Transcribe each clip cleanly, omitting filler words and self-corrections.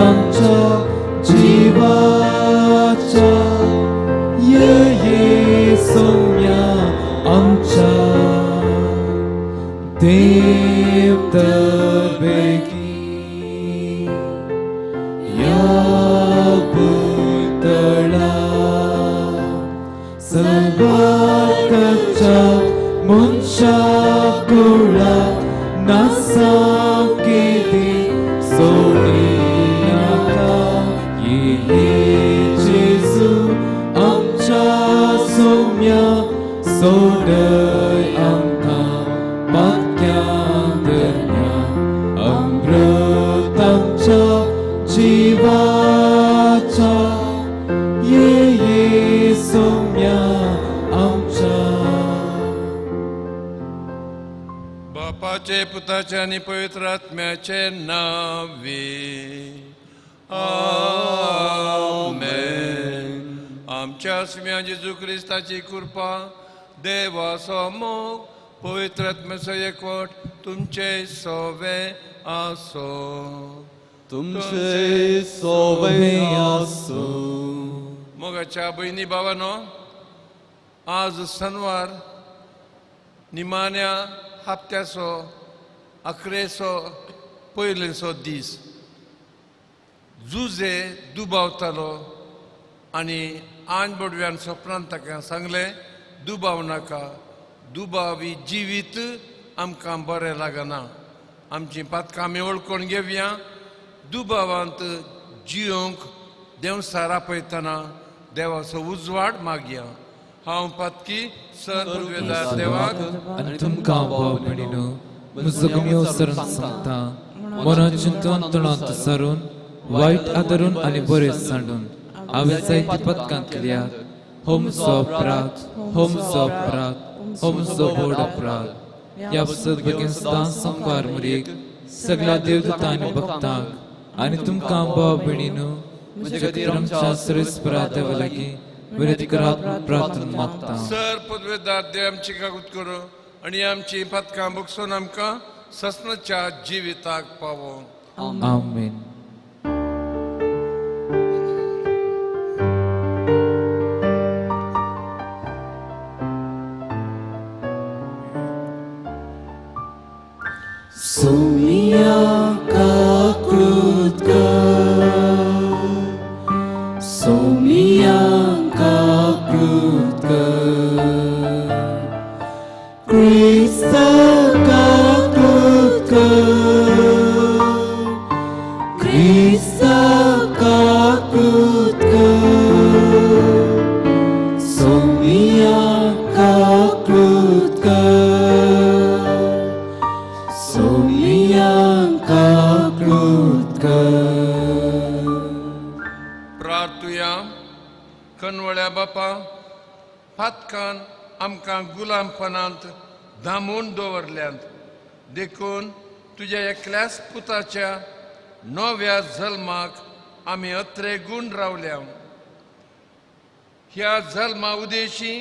आमच्या जिवाच्या ये ये सोम्या आमच्या देव तर बेगी या भुतळा सबाकच्या मनशा कुळा नासांकेदी सोडिनाका ये ये जेजू आमच्या सोम्या सोडय आमकां पाक्यां धरण्या अमृत आमच्या जिवाच्या ये ये सोम्या आमच्या. बापाचे पुताचे आनी पवित्र आत्म्याचे नावे आमेन. आमच्या सुम्या जेजू क्रिस्ताची कृपा, देवाचो मोग, पवित्र आत्म्याचो एकवट तुमचे सोवे आसो. तुमचे सोवे आसूं. मोगाच्या भयणी भावानो, आज सनवार निमाण्या हप्त्याचो अकरेचो पयलेचो दीस. जुजे दुबावतालो आनी आन बोडव्यान सपनान ताका सांगलें, दुबाव नाका, दुबावी जिवीत आमकां बरें लागना, आमची पातकां आमी वळखून घेवया. दुबावांत जियोंक देंवसार आपयतना देवाचो उजवाड मागया. हांव पातकी सर पदवेदार देवाक आनी तुमकां भाव भयणीनो म्हजो गुन्यांव सरून सांगता, मनान चिंतून तणांत सरून वायट आदरून आनी बरें सांडून हांवें जायती पदकां केल्यात. हो म्हजो अपराध, हो म्हजो अपराध, हो म्हजो व्हड अपराध. ह्या सदभगीन सदां संवार मुरीक सगळ्या देवदूतां आनी भक्तांक आनी तुमकां भाव भयणीनो म्हज्या खातीर आमच्या सर्वेस्परा देवा लागीं विनंती करात प्रार्थना मागता. सर पदवेदार देव आमची कागूत करूं आनी आमची पातकां बगसून आमकां ससनाच्या जिविताक पावो. आमेन. सोमिया काकृत कर, सोमिया काकृत कर, क्रिस्ता काकृत कर, क्रिस्ता काकृत कर, सोमिया काकृत कर, सोमिया काकृत कर. प्रार्थुया. कनवळ्या बापा, पातकान आमकां गुलामपणांत दामून दवरल्यांत, देखून तुज्या एकल्याच पुताच्या नव्या जल्माक आमी अत्रे गूण रावल्या. ह्या जल्मा उदेशी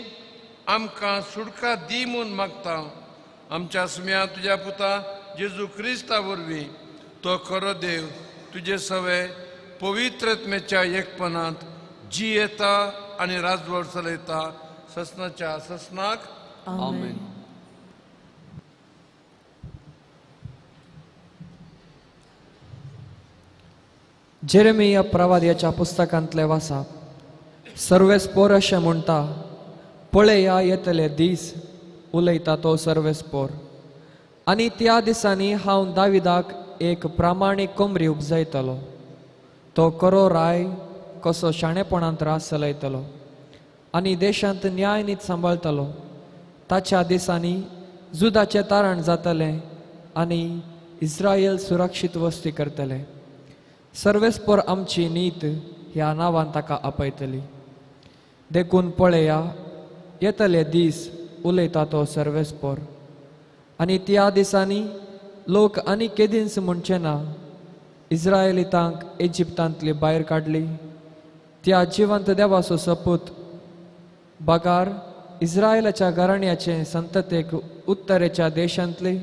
आमकां सुटका दी म्हूण मागता. आमच्या सुम्या तुज्या पुता जेजू क्रिस्ता वरवीं तो खरो देव तुजे सवे पवित्रत्मेच्या एकपणांत जी येता आनी राजवट चलयता ससनाच्या ससनाक. आमेन. जेरेमिया प्रवाद्याच्या पुस्तकांतले वासा. सर्वेस्पोर अशें म्हणटा, पळया येतले दीस, उलयता तो सर्वेस्पोर, आनी त्या दिसांनी हांव दाविदाक एक प्रामाणीक कोमरी उपजायतलो, तो करो राय कसो शाणेपणांत रास चलयतलो आनी देशांत न्याय नीत सांबाळटलो. ताच्या दिसांनी जुदाचें तारण जातलें आनी इस्रायल सुरक्षीत वस्ती करतले. सर्वेस्पोर आमची नीत ह्या नांवान ताका आपयतली. देखून पळया येतले दीस, उलयता तो सर्वेस्पोर, आनी त्या दिसांनी लोक आनी केदींच म्हणचे ना, इस्रायलितांक इजिप्तांतली भायर काडली. त्या जिवंत देवाचो सपूत बगार इस्रायलाच्या घराण्याचे संततेक उत्तरेच्या देशांतली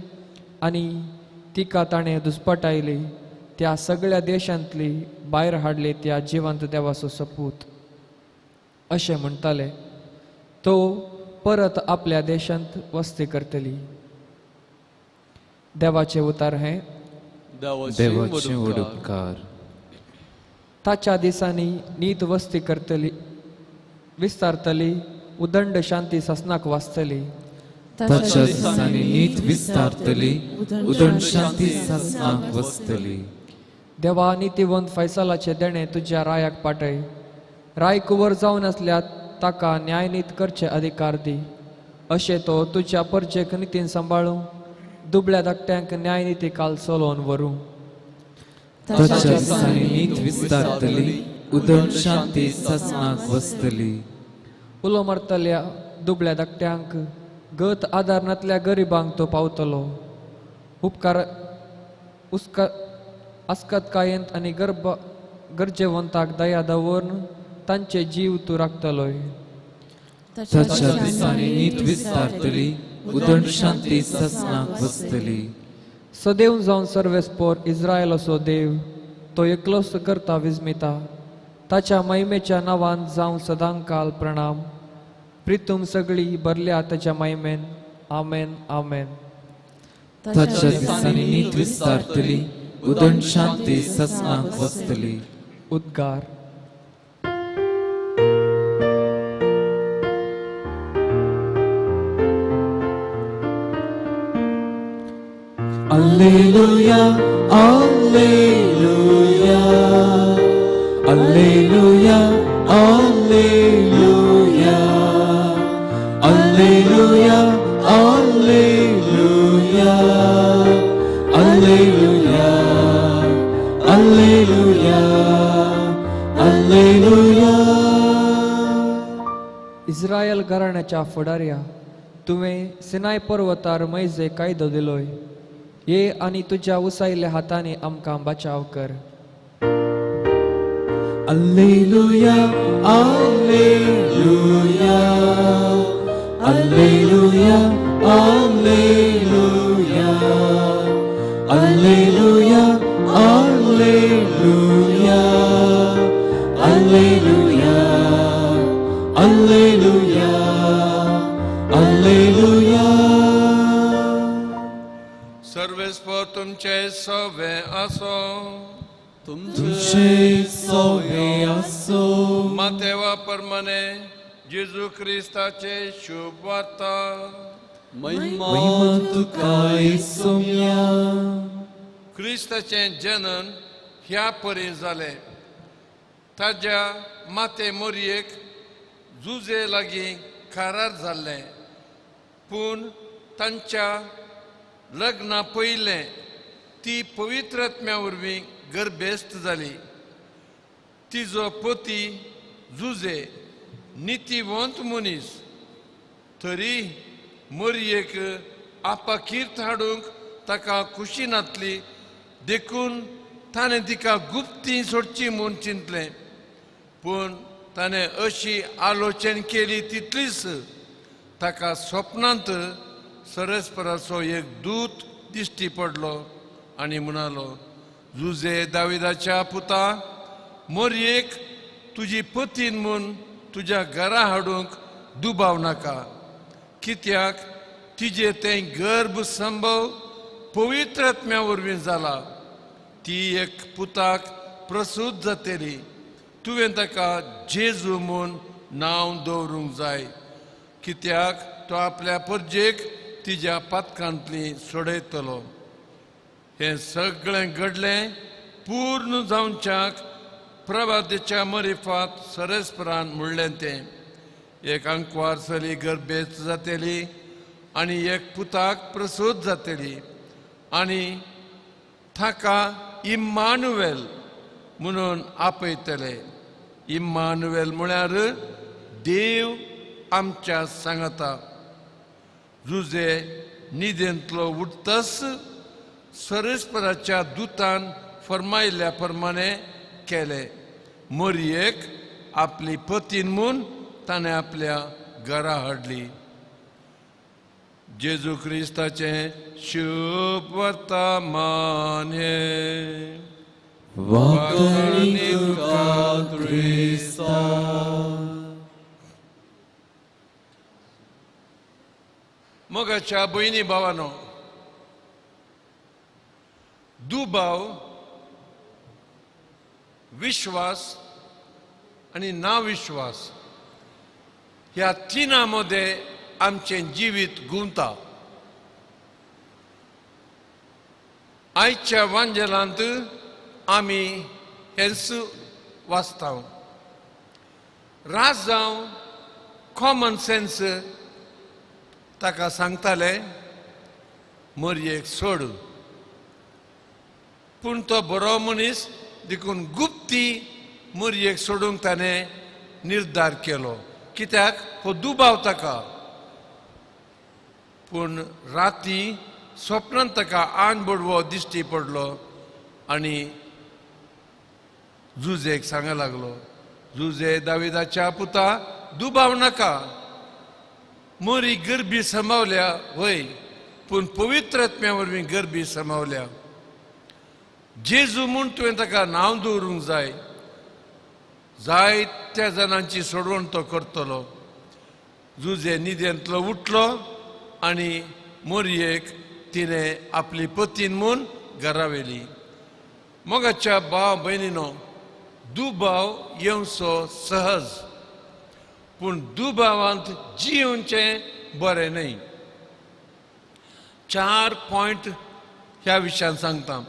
आनी तिका ताणें दुस्पटायली त्या सगळ्या देशांतली भायर हाडली त्या जिवंत देवाचो सपूत अशें म्हणटाले. तो परत आपल्या देशांत वस्ती करतली. देवाचे उतार हें. देवाचे उपकार. ताच्या दिसांनी नीत वस्ती करतली विस्तारतली, उदंड शांती सासनाक वाचतली. ताच्या दिसांनी नीत विस्तारतली, उदंड शांती सासनाक वसतली. देवा, नितीवंत फैसलाचे देणे तुज्या रायाक पाटय. राय कुंवर जावन आसल्यार ताका न्यायनीत करचे अधिकार दी. अशें तो तुज्या परजेक नितीन सांबाळूं, दुबळ्या धाकट्यांक न्यायनिती काल चलोवन व्हरूं. ताच्या दिसांनी नीत विस्तारतली, उदंड शांती सासनाक वसतली. उलो मारतल्या दुबळ्या धाकट्यांक, गत आदार नातल्या गरिबांक तो पावतलो. उपकार आस्कतकायेंत आनी गरजेवंताक दया दवरून तांचे जीव तूं राखतलोय. ताच्या दिसांनी नीत विस्तारतली, उदंड शांती सासनाक वसतली. सदैव जावन सर्वेस्पोर इस्रायलाचो देव, तो एकलोच करता विस्मिता. ताच्या महिमेच्या नांवान जावं सदांकाल प्रणाम. प्रितूम सगळी भरल्या ताच्या महिमेन. आमेन, आमेन. ताच्या दिसांनी नीत विस्तारतली, उदंड शांती सासनाक वसतली. उद्गार. Alleluia, Alleluia, Alleluia, Alleluia, Alleluia, Alleluia, Alleluia, Alleluia, Alleluia. Israel घराण्याच्या फुडाऱ्या, तुवें सिनाय पर्वतार मैजे कायदो दिलोय. ये आनी तुज्या उसायल्ल्या हातांनी आमकां बचाव कर. Alleluia, Alleluia, Alleluia, Alleluia, Alleluia, Alleluia, Alleluia, Alleluia, Alleluia. सर्वेस्पोर तुमचे सवे आसो. तुमचे सवे आसो. मातेवा परमाने जेजू क्रिस्ताचे शुभ वार्ता. महिमा तुका येसुम्या. क्रिस्ताचें जनन ह्या परी जालें. ताज्या माते मोरयेक जुजे लागीं खारार जाल्लें, पूण तांच्या लग्ना पयलें ती पवित्र आत्म्या वरवीं गर्भेस्त जाली. तिजो पती जुजे नितीवंत मनीस, तरी मोरयेक आपाकीर्त हाडूंक ताका खुशी नातली, देखून ताणें तिका गुप्ती सोडची म्हूण चिंतलें. पूण ताणें अशी आलोचन केली तितलीच ताका स्वप्नांत सरस्पराचो एक दूत दिश्टी पडलो आनी म्हणालो, जुजे दाविदाच्या पुता, मोरयेक तुजी पतीन म्हूण तुज्या घरा हाडूंक दुबाव नाका, कित्याक तिजे तें गर्भ संभव पवित्र आत्म्या वरवीं जाला. ती एक पुताक प्रसूत जातली, तुवें ताका जेजू म्हूण नांव दवरूंक जाय, कित्याक तो आपल्या परजेक तिज्या पातकांतली सोडयतलो. हें सगळें घडलें पूर्ण जावच्याक प्रभातेच्या मरिफात सरस्परान म्हणलें तें. एक आंकवार चली गर्भेस्त जातली आनी एक पुताक प्रसूत जातली आनी ताका इम्मानुवेल म्हणून आपयतले. इम्मानुवेल म्हळ्यार देव आमच्या सांगाता. जुजे निदेंतलो उठतस सरस्पराच्या दुतान फरमायल्ल्या प्रमाणे केले. मोरयेक आपली पतीन म्हूण ताणें आपल्या घरा हाडली. जेजू क्रिस्ताचें शुभ वर्तमान हें. वागणी तुका क्रिस्ता. मोगाच्या भयणी भावानो, दुबाव, विश्वास आनी नाविश्वास ह्या तिना मदें आमचें जिवीत गुंता. आयच्या वांजेलांत आमी हेंच वाचता. रात जावं कॉमन सेन्स ताका सांगताले मरयेक सोड, पूण तो बरो मनीस देखून गुप्ती मरयेक सोडूंक ताणें निर्धार केलो. कित्याक हो दुबाव ताका. पूण राती स्वप्नांत ताका आन बडवो दिश्टी पडलो आनी जुजेक सांगा लागलो, जुजे दाविदाच्या पुता दुबाव नाका, मोरी गरबी समावल्या वय, पूण पवित्र आत्म्या वरवीं गरबी समावल्या. जेजू म्हूण तुवें ताका नांव दवरूंक जाय, जायत्या जाणांची सोडवण तो करतलो. जुजे निदेंतलो उठलो आनी मोरयेक तिणें आपली पतीन म्हूण घरा व्हेली. मोगाच्या भाव भयणीनो, दुबाव येवचो सहज, पूण दुबावांत जियेवचें बरें न्हय. 4 पॉयंट ह्या विशयान सांगता.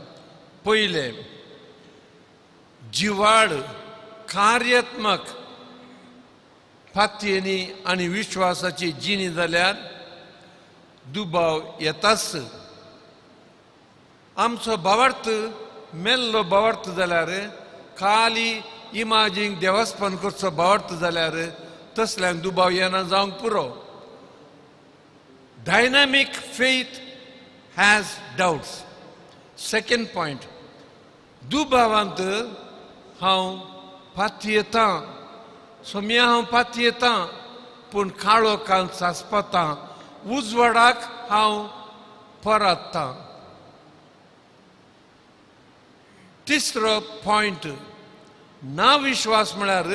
पयलें, जिवाळ कार्यात्मक फातयेनी आनी विश्वासाची जिणी जाल्यार दुबाव येताच. आमचो भावार्थ मेल्लो भावार्थ जाल्यार, खाली इमाजींक देवस्पन करचो भावार्थ जाल्यार तसल्यांक दुबाव येना जावंक पुरो. Dynamic faith has doubts. Second point, दुबावांत हांव पातयेतां, सोम्या हांव पातयेतां, पूण काळो कान सासपातां, उजवाडाक हांव परततां. तिसरो पॉयंट, ना विश्वास म्हळ्यार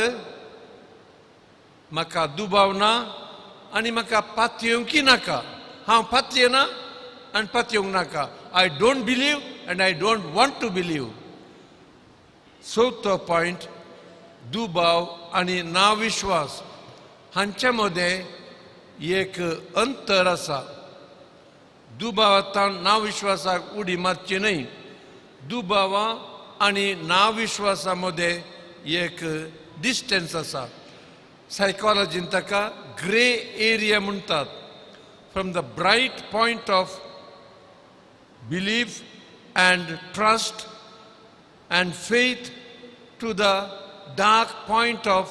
म्हाका दुबाव ना आनी म्हाका पातयेवंकी नाका, हांव पातयेना आनी पातयेवंक नाका. I don't believe and I don't want to believe. चवथो पॉयंट, दुबाव आनी ना विश्वास हांचे मदें एक अंतर आसा. दुबावांत ना विश्वासाक उडी मारची न्हय. दुबावा आनी ना विश्वासा मदें एक डिस्टन्स आसा. सायकोलॉजीन ताका ग्रे एरिया म्हणटात. From the bright point of belief and trust and faith to the dark point of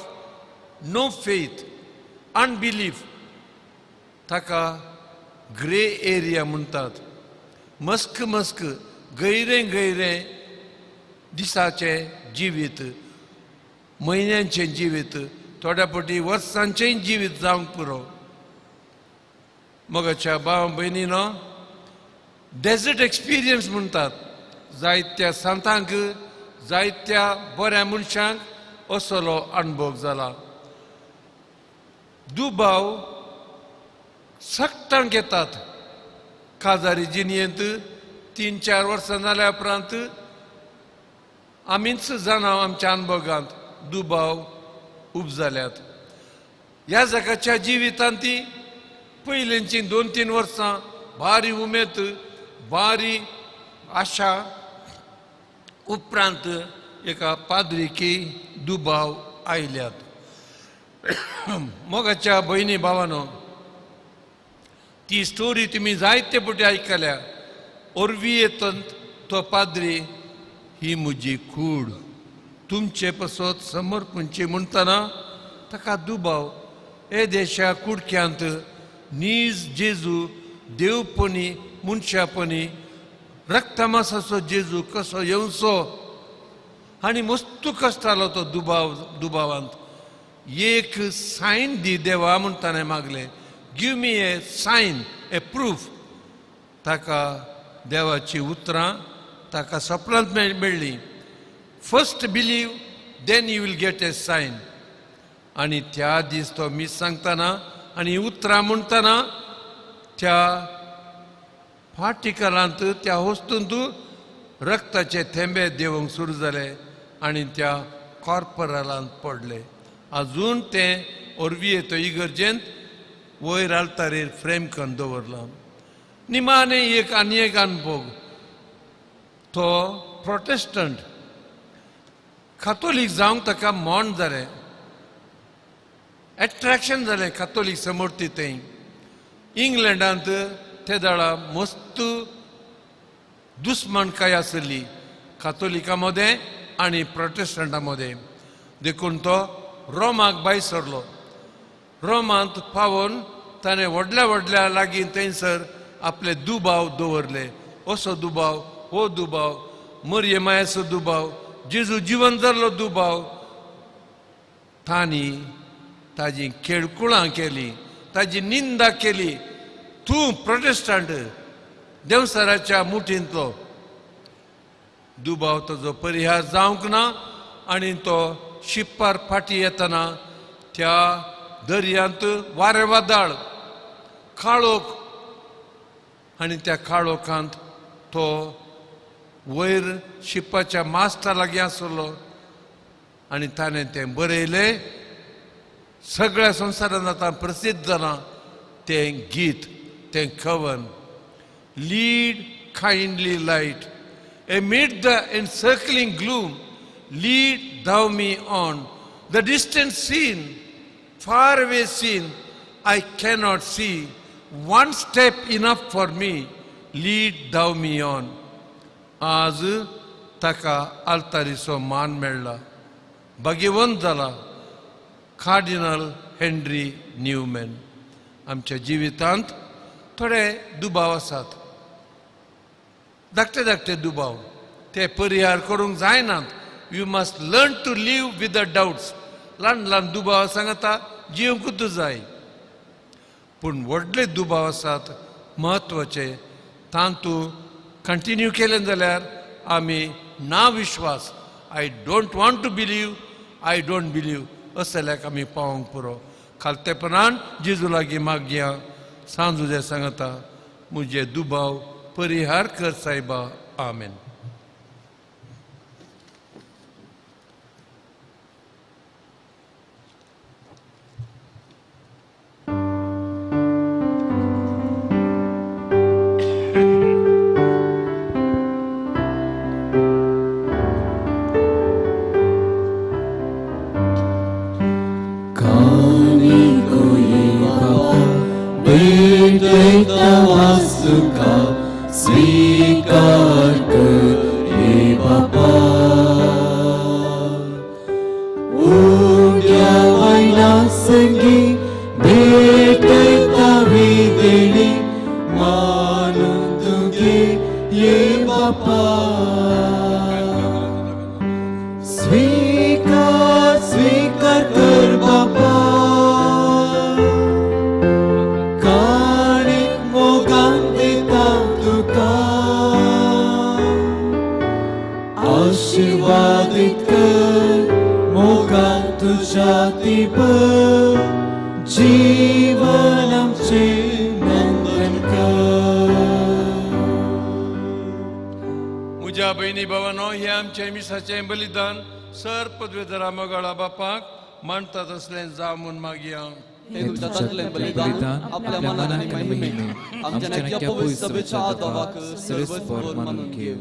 no faith, unbelief, ताका ग्रे एरिया म्हणटात. मस्क मस्क गैरें गैरें दिसाचें जिवीत, म्हयन्यांचें जिवीत, थोड्या फावटी वर्सांचेंय जिवीत जावंक पुरो. मोगाच्या भाव भयणीनो, डेजर्ट एक्सपिरियन्स म्हणटात. जायत्या सांतांक, जायत्या बऱ्या मनशांक असलो अणभव जाला. दुबाव सगटांक येतात. काजारी जिणेंत 3-4 वर्सां जाल्या उपरांत आमीच जाणा आमच्या अणभवांत दुबाव उब जाल्यात. ह्या जगाच्या जिवितांत ती पयलींची 2-3 वर्सां भारी उमेद, भारी आशा, उपरांत एका पाद्रिकी दुबाव आयल्यात. मोगाच्या भयणी भावानो, ती स्टोरी तुमी जायते फावटी आयकल्या. ओर्वियेतंत तो पाद्री, ही म्हजी कूड तुमचे पसत समर्पणची म्हणटना ताका दुबाव. हे देशा कुडक्यांत नीज जेजू देवपणी मनशापणी रक्तमासाचो जेजू कसो येवचो आनी मस्तू कश्टालो तो दुबाव. दुबावांत एक सायन दी देवा म्हूण ताणें मागलें, give me a sign, a proof. ताका देवाची उतरां ताका सपनांत मेळ्ळीं. First believe, then you will get a sign. आनी त्या दीस तो मीस सांगतना आनी उतरां म्हणटना त्या पार्टिकलांत त्या वस्तूंत रक्ताचे थेंबे देवंक सुरू जाले आनी त्या कॉर्पोरालांत पडले. अजून तें ओरवियेतो इगर्जेंत वयर आल्तारेर फ्रेम करून दवरलां. निमाणे एक आनी एक अनुभव, तो प्रोटेस्टंट कातोलीक जावंक ताका मोन जालें, एट्रेक्शन जालें कातोलीक समर्थी थंय. इंग्लंडांत ते दाळा मस्त दुस्मानकाय आसली कातोलिका मदें आनी प्रोटेस्टंटा मदें, देखून तो रोमाक भायर सरलो. रोमांत पावोन ताणें व्हडल्या व्हडल्या लागीं थंयसर आपले दुबाव दवरले. असो दुबाव, हो दुबाव, मरये मायाचो दुबाव, जेजू जिवन जाल्लो दुबाव. तांणी ताजी खेळकुळां केली, ताजी निंदा केली. तूं प्रोटेस्टंट देवसराच्या मुठींतलो. दुबाव ताजो परिहार जावंक ना आनी तो शिप्पार फाटी येतना त्या दर्यांत वारें वादळ, काळोख, आनी त्या काळोखांत तो वयर शिपाच्या मास्टा लागीं आसलो आनी ताणें तें बरयलें. सगळ्या संवसारांत आतां प्रसिद्ध जालां तें गीत, तें कवन. Lead kindly light amid the encircling gloom, lead thou me on. The distant scene, far away scene, I cannot see. One step enough for me, lead thou me on. आज ताका आल्तारीचो मान मेळ्ळा, भाग्यवंत जाला कार्डिनल हेनरी न्यूमॅन. आमच्या जिवितांत थोडे दुबाव आसात, धाकटे धाकटे दुबाव, ते परिहार करूंक जायनात. You must learn to live with the doubts. ल्हान ल्हान दुबाव सांगता जिवंकूच जाय, पूण व्हडले दुबाव आसात म्हत्वाचे, तांतू कंटिन्यू केलें जाल्यार आमी ना विश्वास, I don't want to believe, I don't believe असल्याक आमी पावोंक पुरो. खालतेपणान जेजू लागीं मागया, सांजुजे सांगता म्हजे दुबाव परिहार कर सायबा. आमेन. स्वीकार कर रे बापा, उड्या वयला संगी भेटयता विदेणी मानून तुगे ये बापा. स्वीकार स्वीकार कर बापा, आशीर्वादित कर मोगान तुझ्या ती जीवन आमचे नंदन कर. म्हज्या भयणी भावानो, हें आमचें मिसाचें बलिदान सर पदवेधरा मोगाळा बापाक मानतात असलें जावं म्हूण मागया. हे तुमच्या हातांतलें बलिदान आपल्या मनान आनी महिमेन आमच्या नाक्या पवित्र सभेच्या आदावाक सर्वस्वर मानून घेव.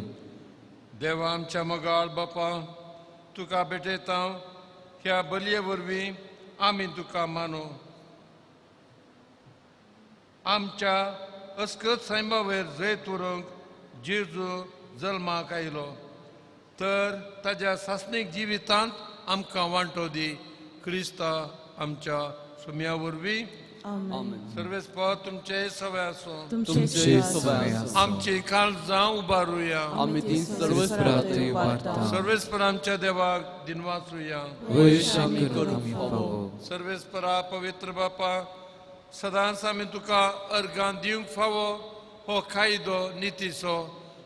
देवा आमच्या मोगाळ बापा, तुका भेटयता ह्या बलये वरवीं आमी तुका मानू. आमच्या अस्कत सायबा वयर जैत उरोवंक जेजू जल्माक आयलो, तर ताज्या सासणीक जिवितांत आमकां वांटो दी. क्रिस्ता आमच्या सुम्या वरवीं. सर्वेस्पर तुमचे सवय आसूं, आमची काळजां उबारुया. सर्वेस्पर आमच्या देवाक दिनवासुया. सर्वेस्परा पवित्र बापा, सदांच आमी तुका अर्गां दिवंक फावो हो कायदो नितीचो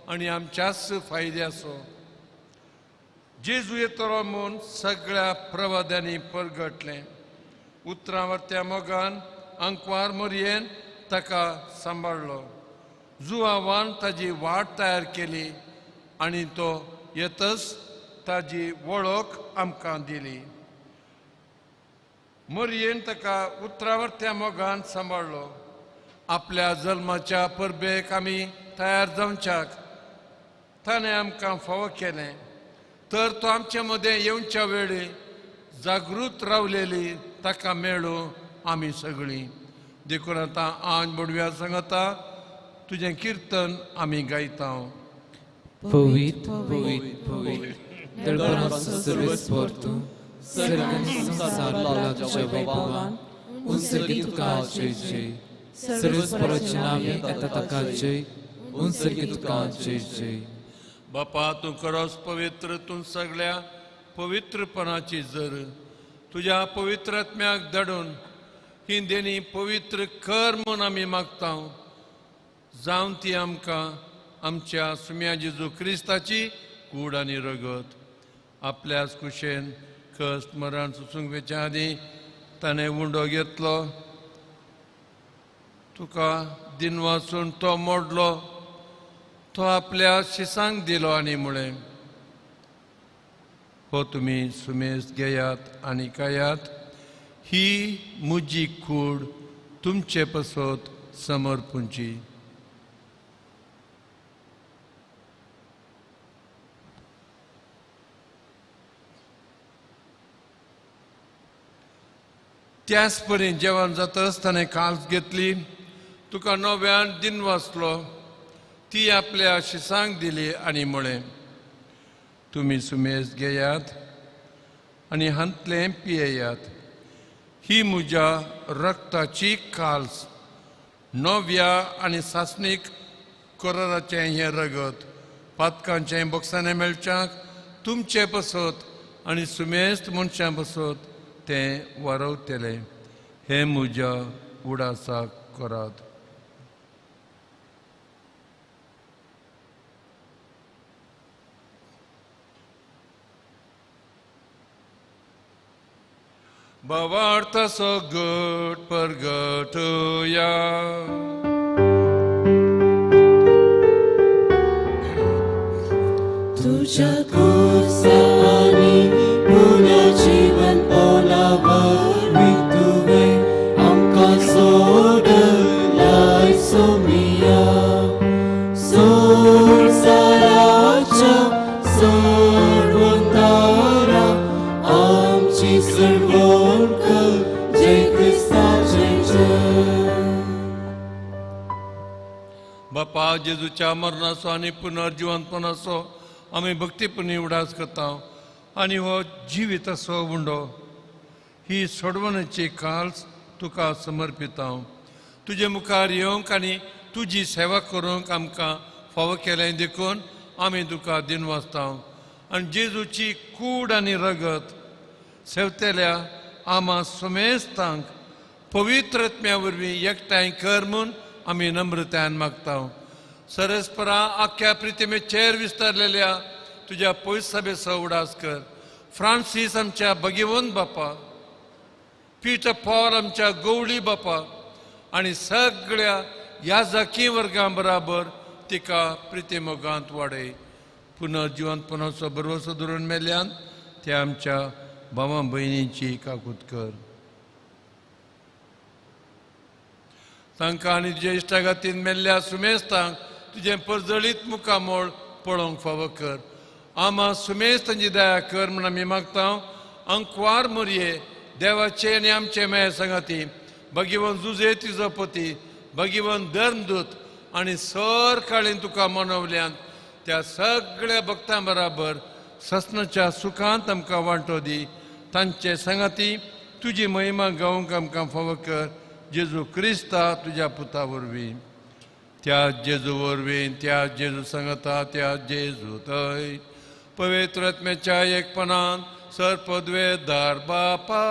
आनी आमच्याच फायद्याचो. जेजू येतलो म्हूण सगळ्या प्रवाद्यांनी परगटलें. उतरां वरत्या मोगान अंकवार मोरयेन ताका सांबाळ्ळो. जुवावान ताजी वाट तयार केली आनी तो येतच ताजी वळख आमकां दिली. मोरयेन ताका उतरावरत्या मोगान सांबाळ्ळो. आपल्या जल्माच्या परबेक आमी तयार जावच्याक ताणें आमकां फावो केलें. तर तो आमचे मदें येवच्या वेळी जागृत रावलेली ताका मेळूं आमी सगळीं. देखून आतां आंज बोडव्या सांगता तुजें किर्तन आमी गायता. पवित्र पवित्र पवित्र दळपणाचो सर्वेस्पर तूं, सर्ग आनी संवसार भरला तुज्या वैभवान. उंचगी तुका जय जय. सर्वेस्पराच्या नांवान येता ताका जय. उंचगी तुका जय जय. बापा तूं खरोच पवित्र, तूं सगळ्या पवित्रपणाची जर. तुज्या पवित्र आत्म्याक धाडून ही देणी पवित्र कर म्हूण आमी मागता. जावन ती आमकां आमच्या सुम्या जेजू क्रिस्ताची कूड आनी रगत. आपल्याच कुशेन कश्ट मरण सोसूंक वेच्या आदीं ताणें उंडो घेतलो, तुका दिन वाचून तो मोडलो, तो आपल्या शिसांक दिलो आनी म्हळें, हो तुमी सुमेस घेयात आनी खायात, ही म्हजी कूड तुमचे पसत समर्पूंची. त्याच परी जेवण जातच ताणें काल्स घेतली, तुका नव्यान दिन वाचलो, ती आपल्या शिसांक दिली आनी म्हळें, तुमी सुमेस घेयात आनी हांतलें पियेयात, ही म्हज्या रक्ताची काल्स, नव्या आनी सासणीक कराराचें हें रगत, पातकांचें बोक्साणें मेळच्याक तुमचे पसत आनी सुमेस्त मनशां पसत तें वारवतलें. हें म्हज्या उडासाक करात. भावार्थाचो गट परगटया. तुझ्या कुर्सा आनी पुनर्जीवनपणा वरवीं तुवें आमकां सोडलाय सोमिया. संवसाराच्या सोडवणदारा आमची सोडवण कर, जय क्रिस्ता जय जय. बापा जेजूच्या मरणाचो आनी पुनर्जिवंतपणाचो आमी भक्तीपुणी उडास करता आनी हो जिविताचो उंडो ही सोडवणेची काल्स तुका समर्पिता. तुजे मुखार येवंक आनी तुजी सेवा करूंक आमकां फावो केलें देखून आमी तुका दिनवासता. आनी जेजूची कूड आनी रगत सेवतेल्या आमा सुमेस्तांक पवित्र आत्म्या वरवीं एकठांय कर म्हूण आमी नम्रतायेन मागता. सरस्परा आख्या प्रितिमेचेर विस्तारलेल्या तुज्या पयस सभेचो उडास कर. फ्रांसीस आमच्या भगिवंत बापा, पीटर पॉल आमच्या गवळी बापा आनी सगळ्या याजकी वर्गां बराबर तिका प्रितिमोगांत वाडय. पुनर्जिवंतपणाचो भरवसो धरून मेल्यान त्या आमच्या भावा भयणींची काकूत कर. तांकां आनी तुज्या इश्टागातीन मेल्ल्या सुमेस्तांक तुजें परजळीत मुखामोळ पळोवंक फावो कर. आमा सुमेस तांची दया कर म्हूण आमी मागता. अंकवार मोरये देवाचे आनी आमचे मेळ सांगाती भगिवन जुजे तिजो पती, भगिवन धर्मदूत आनी सर काळीन तुका मनवल्यान त्या सगळ्या भक्तां बराबर ससनाच्या सुखांत आमकां वांटो दी. तांचे सांगाती तुजी महिमा गावंक आमकां फावो कर. जेजू क्रिस्ता तुज्या पुता वरवीं, त्या जेजू वरवीं, त्या जेजू सांगता त्या जेजू थंय पवित्र आत्म्याच्या एकपणान सर पदवेदार बापा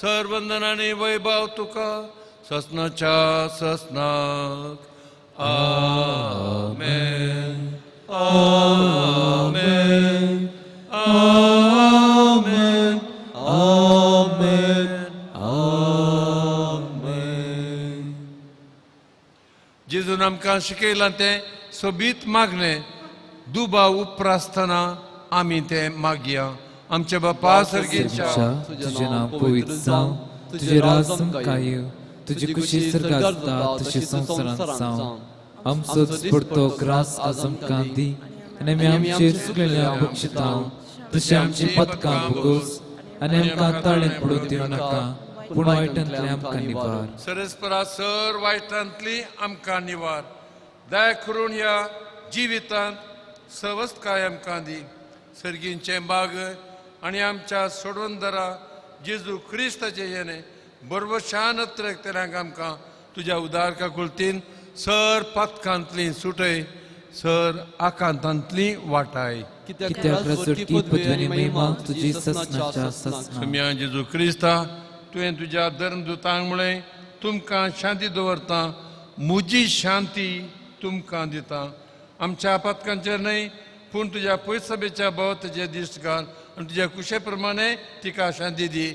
सर वंदन आनी वैभव तुका ससनाच्या ससनाक. आमेन आमेन. आमेन आमेन आमेन. जेजून आमकां शिकयलां तें सोबीत मागणें दुबाव उप्रासतना आमी तें मागया. आमच्या बापा सर्गेच्या, तुजें नांव पवित्र जावं, तुजें राज आमकां येवं, तुजी खुशी सर्गांत जाता तशी संवसारांत जावं. आमचो दिसपडतो ग्रास आज आमकां दी आनी आमी आमचेर चुकलेल्या बक्षितांव तशें आमची पदकां भोगोस आनी आमकां ताळेंत पडून दिवं नाका, पूण वायटांतलें आमकां निवार. सरस्परा सर वायटांतली आमकां निवार. दया करून ह्या जिवितांत सवस्तकाय आमकां दी. सर्गींचें बाग आनी आमच्या सोडवंदरा जेजू क्रिस्ताचे येणे बरवशान अत्रेकतल्यांक आमकां तुज्या उदारका कुलतीन सर पातकांतली सुटय, सर आकांतांतली वाटाय. कित्याक राजवटकी पदवी आनी महिमा तुजी ससनाच्या ससना. सुम्या जेजू क्रिस्ता, तुवें तुज्या धर्मदूतांक म्हळें, तुमकां शांती दवरता, म्हजी शांती तुमकां दिता. आमच्या पातकांचेर न्हय पूण तुज्या पयसभेच्या भोवतेचे दिश्ट घाल आनी तुज्या कुशे प्रमाणे तिका शांती दी.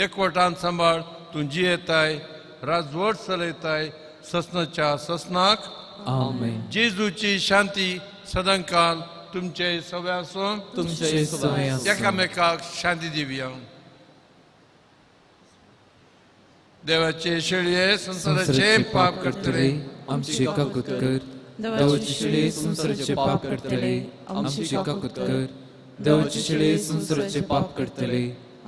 एकवटान सांबाळ, तूं जियेताय, राजवट चलयताय ससनाच्या ससनाक. आमेन. जेजूची शांती सदांकाल तुमचे सवय आसूं, तुमचे सवय आसूं. एकामेकाक शांती दिवया. देवाचे शेळये संवसाराचे पाप करतले आमची काकूत कर. देवाची शेळये संवसाराचे पाप करतले आमची काकूत कर. देवाची शेळये संवसाराचे पाप करतले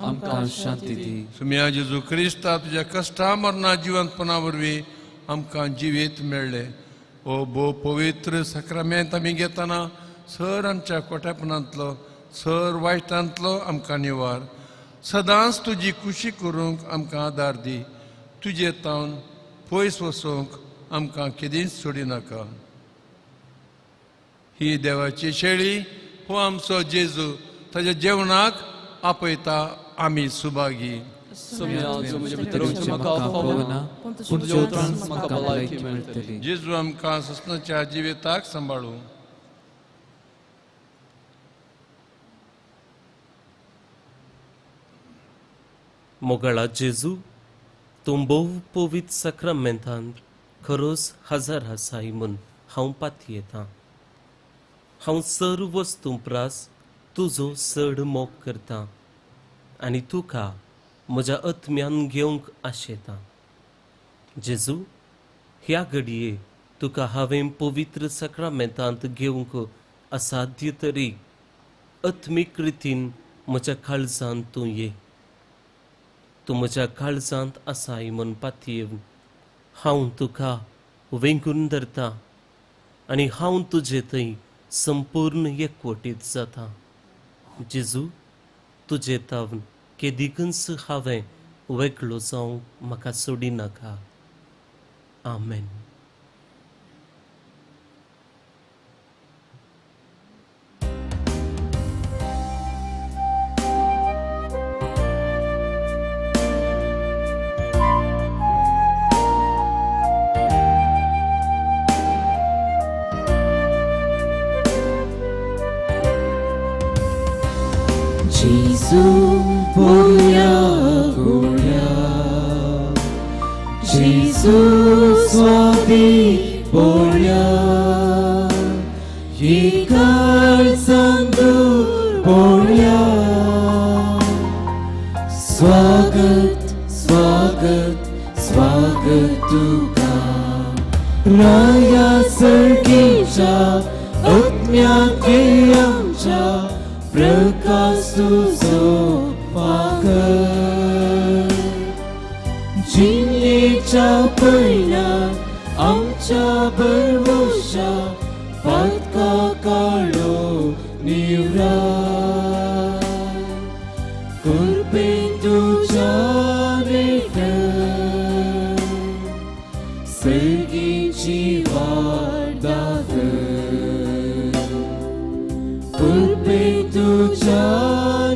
आमकां शांती दी. सुम्या जेजू क्रिस्ता, तुज्या कश्टा मरणा जिवंतपणा वरवीं आमकां जिवीत मेळ्ळें. ओ भोव पवित्र साक्रामेंत आमी घेतना सर आमच्या कोट्यापणांतलो, सर वायटांतलो आमकां निवार. सदांच तुजी खुशी करूंक आमकां आदार दी. तुजे तावन पयस वचूंक आमकां केदींच सोडिनाका. ही देवाची शेळी, हो आमचो जेजू, ताज्या जेवणाक आपयता आमी सुभागी. जेजू आमकां ससनाच्या जिविताक सांबाळूं. मोगाळा जेजू, तूं भोव पवित्र साक्रामेंतांत खरोच हजार आसाय म्हूण हांव पातयेतां. हांव सर वस्तूं प्रास तुजो चड मोग करतां आनी तुका म्हज्या आत्म्यान घेवंक आशेतां. जेजू, ह्या घडये तुका हांवें पवित्र साक्रामेंतांत घेवंक असाध्य तरी आत्मीक रितीन म्हज्या काळजांत तूं ये. तूं म्हज्या काळजांत आसाय म्हूण पातयेवन हांव तुका वेंगून धरता आनी हांव तुजे थंय संपूर्ण एकवटीत जाता. जेजू, तुजे तावन केदीकच हांवें वेगळो जावंक म्हाका सोडिनाका. आमेन. Gesù voglio gloria, Gesù suavi voglio, Yekalsandu voglio. Swagat, swagat, swagat tuka, Raya sargija, atmya kiyamcha. Prakash तुझो फाकर, जिल्लेच्या पयल्या आमच्या बरवशा पातका काळो निवरा. कृपेन तुझ्या नेटर सर्गीची वाट दाखय. कृपेन तुझ्या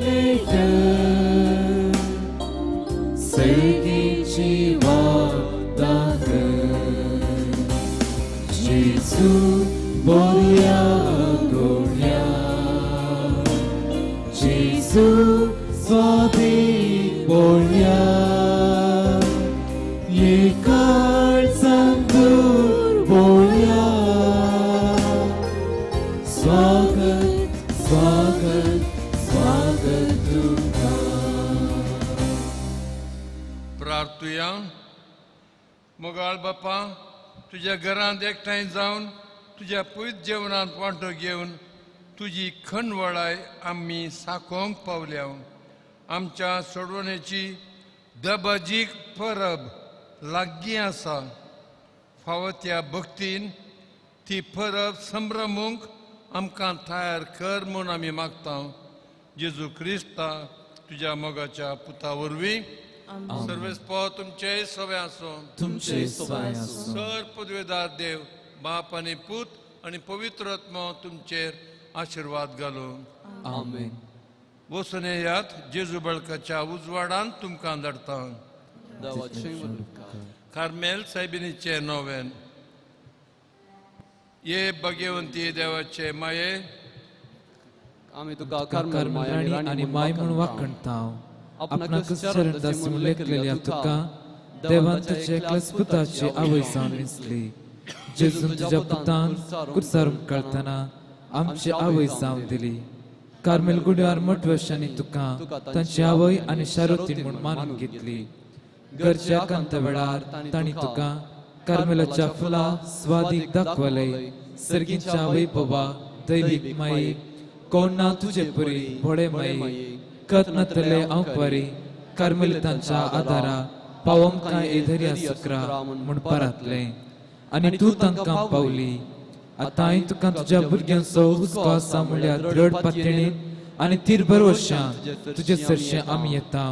नेटर सर्गीची वाट दाखय. जेजू बोलया गोड्या, जेजू बोळ्या, ये काळजांत दूर बोळ्या. स्वागत स्वागत स्वागत तुका. प्रार्थुया. मोगाळ बापा, तुज्या घरांत एकठांय जावन तुज्या पयत जेवणांत वांटो घेवन तुजी खणवळाय आमी साकोवंक पावल्या. आमच्या सोडवणेची दबाजीक परब लागीं आसा. फावो त्या भक्तीन ती परब संभ्रमूंक आमकां तयार कर म्हूण आमी मागता. जेजू क्रिस्ता तुज्या मोगाच्या पुता वरवीं. सर्वेस्पो तुमचे सवे आसूं. तुमचे सवाय आसूं. सर पदवेदार देव बाप आनी पूत आनी पवित्र आत्मो तुमचेर आशिर्वाद घालूं. आमेन. वचून येयात. जेजू बळकाच्या उजवाडान तुमकां धाडटा. कार्मेल सायबिनीचे नोवेन. ये भगवंती देवाचे माये, आमी तुका कार्मेल राणी आनी माय म्हूण वाखणता. आपणाक शरणदास म्हूण लेखलेल्या तुका देवान तुजे एकल्याच पुताची आवय जावन विंचली. जेजून तुज्या पुतान कुर्सार कळतना आमची आवय जावन दिली. कार्मेल गुड्यार मठवशांनी तुका तांची आवय आनी शारोतीन म्हूण मानून घेतली. गरजे आकांत वेळार तांणी तुका कार्मेलाच्या फुलां स्वादीक दाखवले. सर्गीच्या वैभवा दैवीक माई, कोण ना तुजे परी भोळे माई, कत नातले अंकवारी कार्मेलितांच्या आदारा पावोमकां एधर्या सुक्रा म्हूण परातले आनी तूं तांकां पावली. आतांय तुका तुज्या भुरग्यांचो हुस्को आसा म्हणल्यार दृढ पातळीन आनी तीर भरवशान तुजे सरशें आमी येता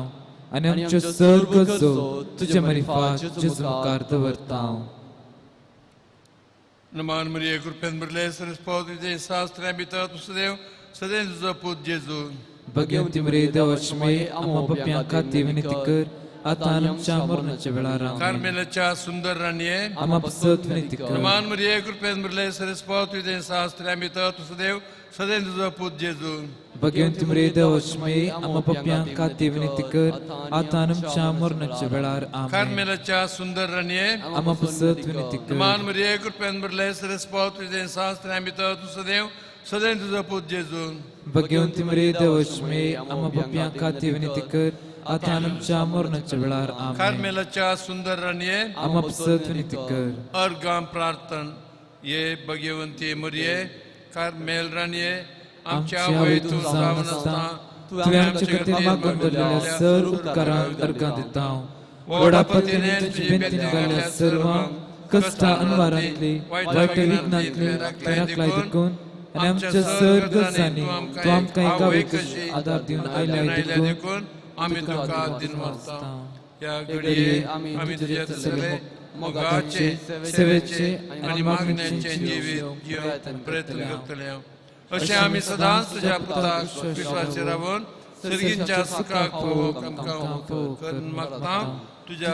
आनी आमच्यो सर गरजो तुजे मरिफात जेजू मुखार दवरता. नमान मरिये, कृपेन भरले सरस्पो तुजे शास्त्र्या भितर तुजो सदैव तुजो पूत जेजू. भगवंती मरिये देवाची माये, आम्हा पाप्यां खातीर विनंती कर आतां आमच्या मरणाच्या वेळार. आमेन. कार्मेलाच्या सुंदर राणये, आम्हा पासत विनंती कर. नमान मरिये, कृपेन भरले सरस्पो तुजे शास्त्र्या भितर तुजो सदैव तुजो पूत जेजू. भगवंती मरिये देवाची माये, आम्हा पाप्यां खातीर विनंती कर आतां आमच्या मरणाच्या वेळार. आमेन. कार्मेलाच्या सुंदर राणये, आम्हा पासत विनंती कर. नमान मरिये, कृपेन भरले सरस्पो तुजे शास्त्र्या भितर तुजो सदैव तुजो पूत जेजू. भगवंती मरिये देवाची माये, आम्हा पाप्यां खातीर विनंती कर आतां आमच्या मरणाच्या वेळार. आमेन. कार्मेलाच्या सुंदर राणये, आम्हा पासत विनंती कर. अर्गां प्रार्थन. ये भगवंती मरिये, कार्मेल राणये, आमच्या आवय तूं जावन आसता तुवें आमचे खातीर मागून दवरलेल्या सर उपकारांक अर्गां दिता. व्हडा पतीने तुजी बेंतीन घाल्ल्या सर्व कश्टां अनवारांतली वायट विघ्नांतली तुवें राखलाय देखून आनी आमच्या सर गरजांनी तूं आमकां एक आवय कशी आदार दिवन आयल्याय देखून आमी तुका दिनवासता. ह्या घडये आमी तुजे तसले मोगाचे, सेवेचे आनी मागण्याचे जिवीत जिवन प्रयत्न करतले. अशें आमी सदांच तुज्या पुताक विश्वास रावन सर्गींच्या सुखाक पावोवंक आमकां करून मागता. तुज्या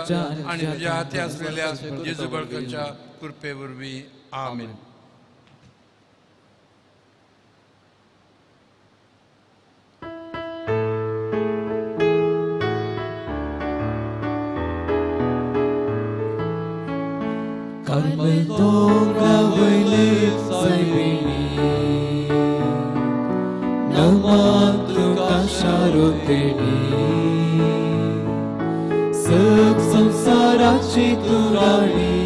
आनी तुज्या हाती आसलेल्या जेजू बळकाच्या कृपे वरवीं. आमेन. कार्मेल दोंगरा वयले सायबिणी, नमान तुका शारोतेणी, सग संसाराची तूं राणी,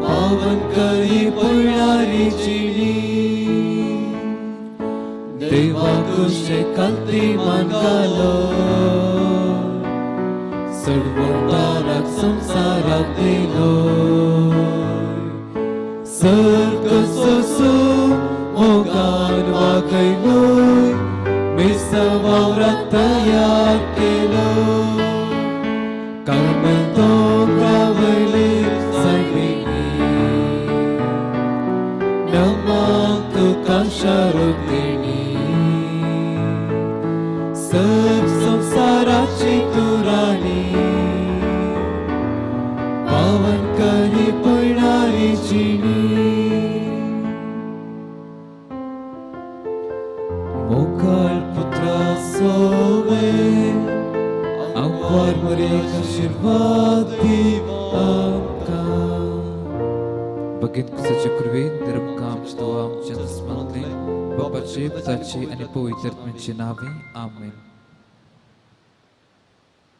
पावन करी पडणारी जिणी, देवा कुशे कांती मान घालो, सडवणदाराक संसाराक दिलो, सर्ग सोसो मोगान वागयलोय, मिसा वावराक तयार केलो. कार्मेल दोंगरा वयले सायबिणी, नमान तुका शारोतेणी, सग संसाराची तूं राणी, पावन करी पडणारी जिणी. मोगाळ पुत्रा सोवे बाप्पार मरेक आशीर्वाद दी आमकां. बगीन कुसाचे कृपे निरमकां आमची दुआ आमच्या दुस्मांतले बापाचे पुताचे आनी पवित्र आत्म्याचे नावे आमेन.